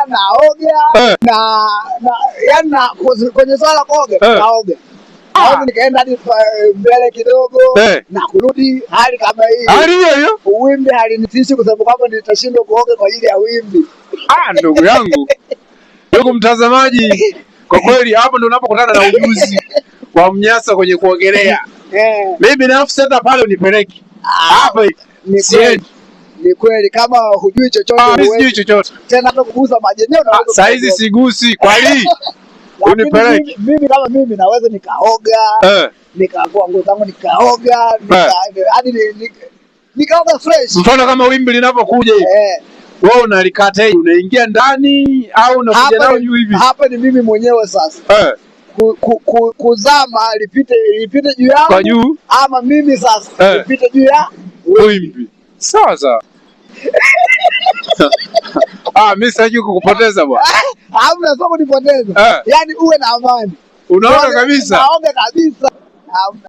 Naoga na yani na kwenye swala kuoga naoga. Naweza nikaenda hadi mbele kidogo na kurudi hali kama hii. Hali hiyo hiyo. Wimbi halinitishi kwa sababu kwamba nitashindwa kuoga kwa ajili ya wimbi. Ah, ndugu yangu, ndugu mtazamaji, kwa kweli hapo ndo unapokutana na ujuzi wa Mnyasa kwenye kuogelea. Mimi binafsi hata pale unipeleki hapa Ni kweli, siendi. Ni kweli kama hujui chochote Ah, mimi huwezi sijui chochote. tena hata kugusa maji yenyewe Ah, unaweza saa hizi kuogopa. sigusi kwa hii Lakini unipeleke. mimi kama mimi naweza nikaoga, nikavua nguo zangu nikaoga, hadi nikaoga fresh. Mfano kama wimbi linapokuja hivi, wewe unalikata hivi, unaingia ndani au unakuja Hapa nao ni, juu hivi? hapa ni mimi mwenyewe sasa kuzama lipite juu Kwa yangu juu ama mimi sasa lipite juu ya wimbi. Sawa sawa. Ah, mimi sitaki kukupoteza bwana. Hamna, sio kunipoteza. Yaani uwe na amani. Unaona kabisa. Naoga kabisa. Hamna.